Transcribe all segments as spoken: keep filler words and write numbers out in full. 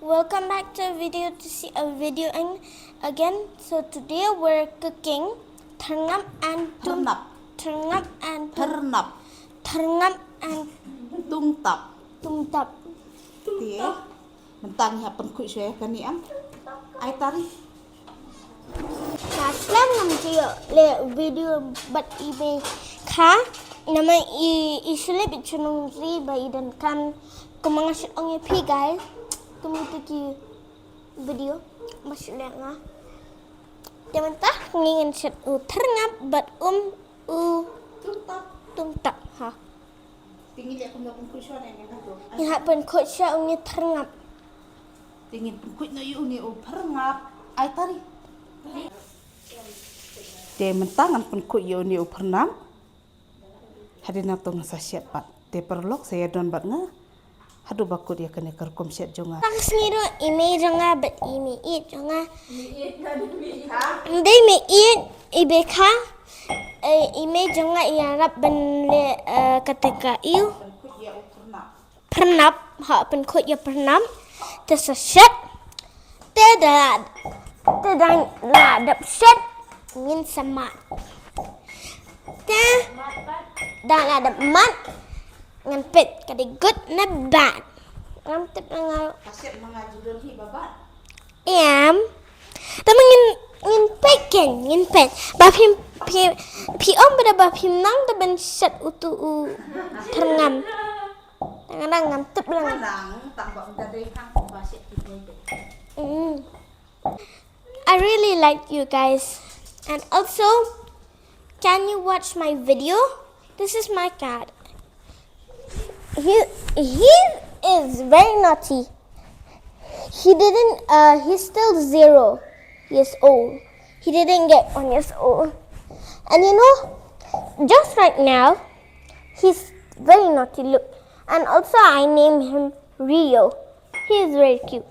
Welcome back to a video to see a video in again. So today we're cooking tyrngap and tum- Tyrngap. Tyrngap and tum- Tyrngap. Tyrngap and tungtap. Tungtap. Te mynta ngi hap pynkhuid shuwa ïa kane, em. Ai tari. Ka slem ngam ju ïoh leh video bad i Mei Kha. Namar i, i shu leit beit sha nongri ba i donkam. Kumba nga shu ong ïa phi guys, kumne ki video ba shu leh nga. Te mynta ngi ngin shet u tyrngap bad um u tungtap. Tungtap, ha. Te ngi leh kumno pynkhuid shuwa ne ngi hap to? Ngi hap pynkhuid shuwa une u tyrngap. Te ngin pynkhuid noh ïa une u tyrngap. Ai tari. Te mynta ngan pynkhuid ïa une u tyrngap. Hadien nangto ngan sa shet pat. Te paralok sa ïa don bad nga haduh ba kut ïa kane ka rukom shet jong nga. Tang sngi ruh i Mei jong nga bad i Mei Ïeit jong nga. Ym dei Mei Ïeit, i Mei Kha. Eh, i Mei jong nga i ïarap ban leh, eh, kata ka ïa u tyrngap. Tyrngap, ha, pynkhuid ïa u tyrngap. Te sa shet. Te da, te da la dep shet ngin sa mad. Te da la dep mad ngan peit ka dei good ne bad. Ngam tip nga. Ka shet ma nga ju don hi ba bad. Em. Te ma ngin, ngin peit ken, ngin peit. Ba phim, phim, phi ong ba da ba phim nang da ban shet utu u tyrngap. Tang nang ngam tip lang. Nang tang ba ynda dei hang ba shet ki dei. Mm. I really like you guys. And also, can you watch my video? This is my cat. He, he is very naughty. He didn't, uh, he's still zero years old. He didn't get one years old. And you know, just right now, he's very naughty, look. And also, I name him Rio. He is very cute.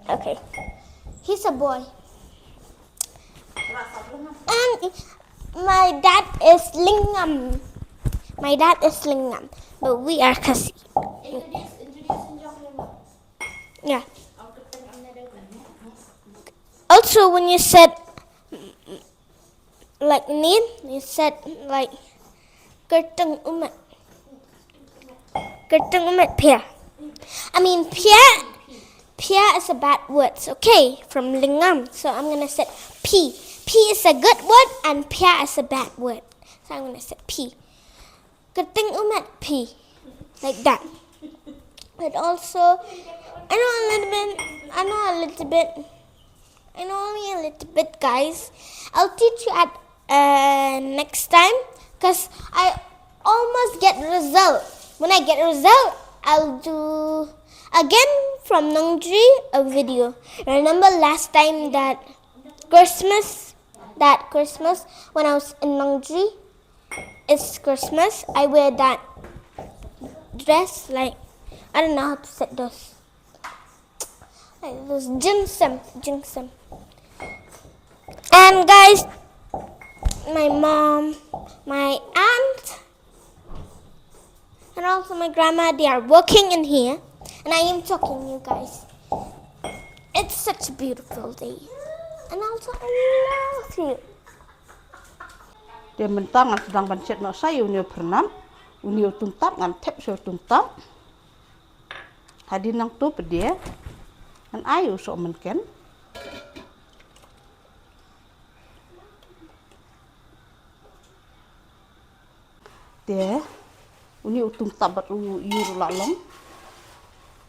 Okay. He's a boy. And my dad is Lingam. My dad is Lingam. But we are Khasi. Yeah. Also, when you said like name, you said like kyrteng ummat. Kyrteng ummat pia. I mean, pia, pia is a bad word, okay, from Lingam. So I'm gonna say P. P is a good word and pia is a bad word. So I'm gonna say P. Kyrteng ummat phi. Like that. But also, I know a little bit, I know a little bit, I know only a little bit, guys. I'll teach you at, uh, next time, 'cause I almost get result. When I get result, I'll do again from Nongri a video. Remember last time that Christmas, that Christmas when I was in Nongri, it's Christmas. I wear that dress, like, I don't know how to say this. Like this, ginseng, ginseng. And guys, my mom, my aunt, and also my grandma, they are working in here. And I am talking, you guys. It's such a beautiful day. And also, I love you. Te mynta ngan sdang ban shet noh sa ïa une u phyrnap, une u tungtap ngan thep sha u tungtap. Hadien nangto pdie ngan ai u soh mynken. Te une u tungtap bad u ïur u la long.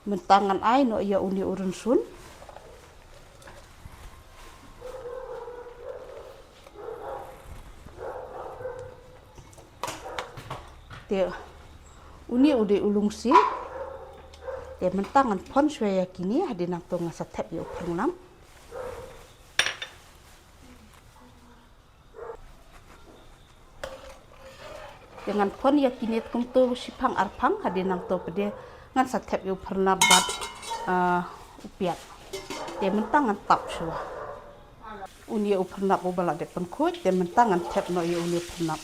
Mynta ngan ai noh ïa une u rynsun. Te une u dei u lungsiej. Te mynta ngan phong shuwa ïa kine, hadien nangto ngan sa thep ïa u phyrnap. Te ngan phong ïa kine kumto shiphang arphang, hadien nangto pdie ngan sa thep ïa u phyrnap bad, ah, u piat. Te mynta ngan tap shuwa. Une u phyrnap uba la dep pynkhuid, te mynta ngan thep noh ïa une u phyrnap.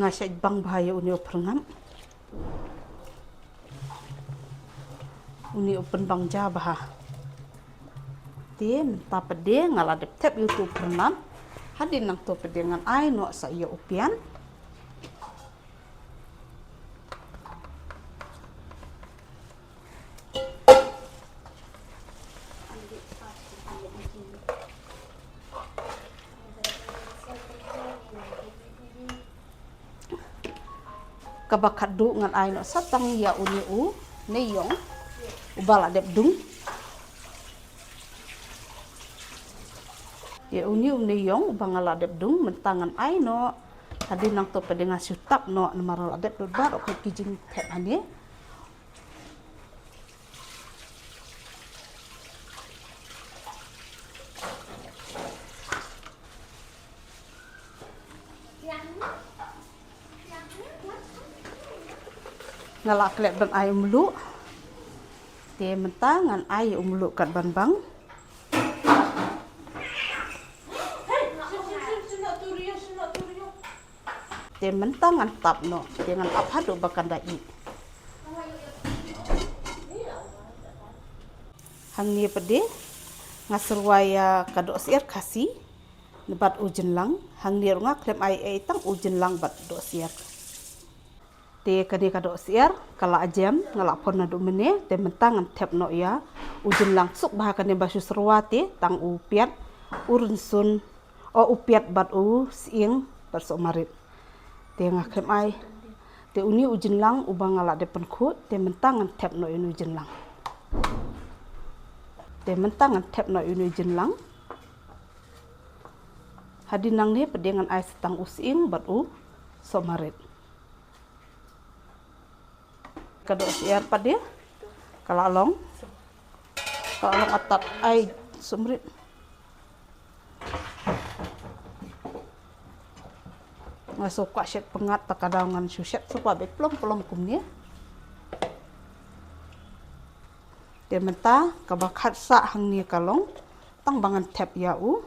Nga shait bang bha ïa une u phyrngap. Une u pynbang ja bha. Te mynta pat de nga la dep thep ïa utu u phyrnap. Hadien nangto pat de ngan ai noh sa ïa u piat. Kaba khatduh ngan ai noh sa tang ïa une u neiïong uba la dep dung. Ïa une u neiïong uba nga la dep dung mynta ngan ai noh. Hadien nangto pat de nga shu tap noh namar la dep lut baroh ki jingthep hangne. Nga la klet ban ai u mluh. Te mynta ngan ai u mluh kat ban bang. Te mynta ngan tap noh, te ngan ap haduh ba kan da ih. Hangne pat de nga syrwa ïa ka dohsyiar khasi bad u jynlang, hangne ruh nga khlem ai ei tang u jynlang bad dohsyiar. Te kane ka dohsyiar ka la jem, nga la phon naduh mynne, te mynta ngan thep noh ïa u jynlang. Suk bha kane ba shu syrwa te tang u piat, u rynsun, o u piat bad u sying bad sohmarit. Te nga khlem ai. Te une u jynlang uba nga la dep pynkhuid, te mynta ngan thep noh ïa une u jynlang. Te mynta ngan thep noh ïa une u jynlang. Hadien nangne pat de ngan ai sa tang u sying bad u sohmarit. Ka dohsyiar pat de ka la long. Ka la long atat ai sohmarit. Nga shu kwah shet pyngngad, ta ka daw ngan shu shet shu kwah beit plom plom kumne. Te mynta kaba khatsan hangne ka long tang ba ngan thep ïa u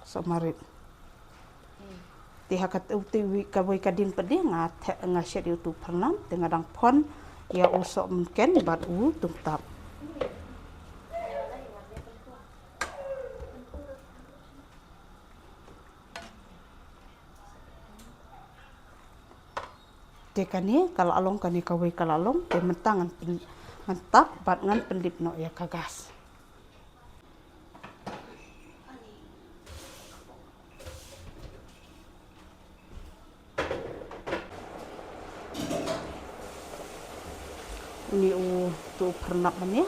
sohmarit. Te ha katu, te wei, kawei ka dien pat de nga the-, nga shet ïa utu u phyrnap, te nga dang phon ïa u sohmynken bad u tungtap. Te kane ka la long, kane kawei ka la long, te mynta ngan pyn-, ngan tap bad ngan pynlip noh ïa ka gas. Une utu u phyrnap mynne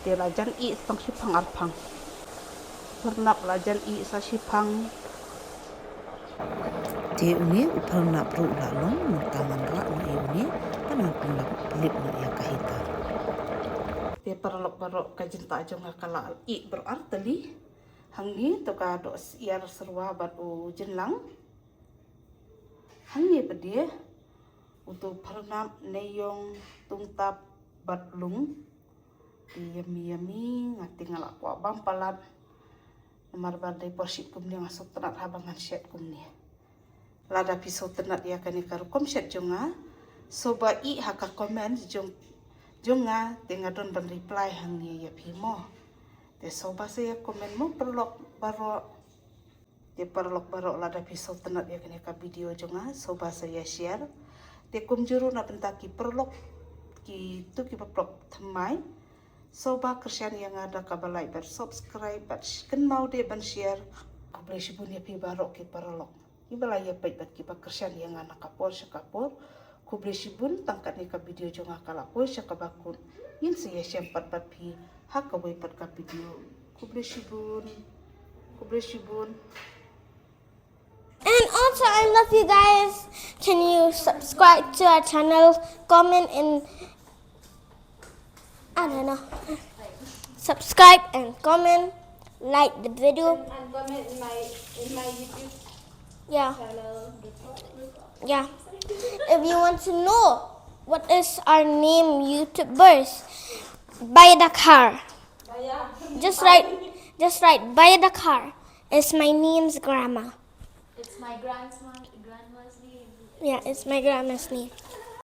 te la jan ih tang shiphang arphang. Phyrnap la jan ih sa shiphang. Te une u phyrnap ruh la long, mynta ngan rah noh ïa une, ngan pynlip, pynlip noh ïa ka heater. Te paralok baroh, ka jingtah jong nga ka la ih baroh artylli. Hangne to ka dohsyiar syrwa bad u jynlang. Hangne pat de utu u phyrnap, neiïong, tungtap bad lung. Te yummy yummy, nga te nga la kwah bam palat. Namar ba dei por shet kumne nga sngewtynnat haba ngan shet kumne. Lada phi sngewtynnat ïa kane ka rukom shet jong nga, sngewbha ih ha ka comment jong, jong nga, te nga don ban reply hangne ïa phi mo. Te sngewbha sa ïa comment mo paralok baroh. Te paralok baroh, lada phi sngewtynnat ïa kane ka video jong nga, sngewbha sa ïa share. Te kumjuh ruh na bynta ki paralok, kitu kiba pynlong thymmai, sngewbha kyrshan ïa nga da kaba like bad subscribe bad sh-, kynmaw de ban share. Khublei shibun ïa phi baroh ki paralok kiba la ïa peit bad kiba kyrshan ïa nga na ka por sha ka por. Khublei shibun, tang katne ka video jong nga ka la poi sha kaba kut. Ngin sa ïashem pat bad phi ha kawei pat ka video. Khublei shibun. Khublei shibun. And also, I love you guys. Can you subscribe to our channel, comment, and, I don't know. Subscribe and comment, like the video. And comment in my, in my YouTube, yeah, channel. Yeah. If you want to know what is our name YouTubers, buy the car. Just write, just write, buy the car. It's my name's grandma. It's my grandma, grandma's name. Yeah, it's my grandma's name.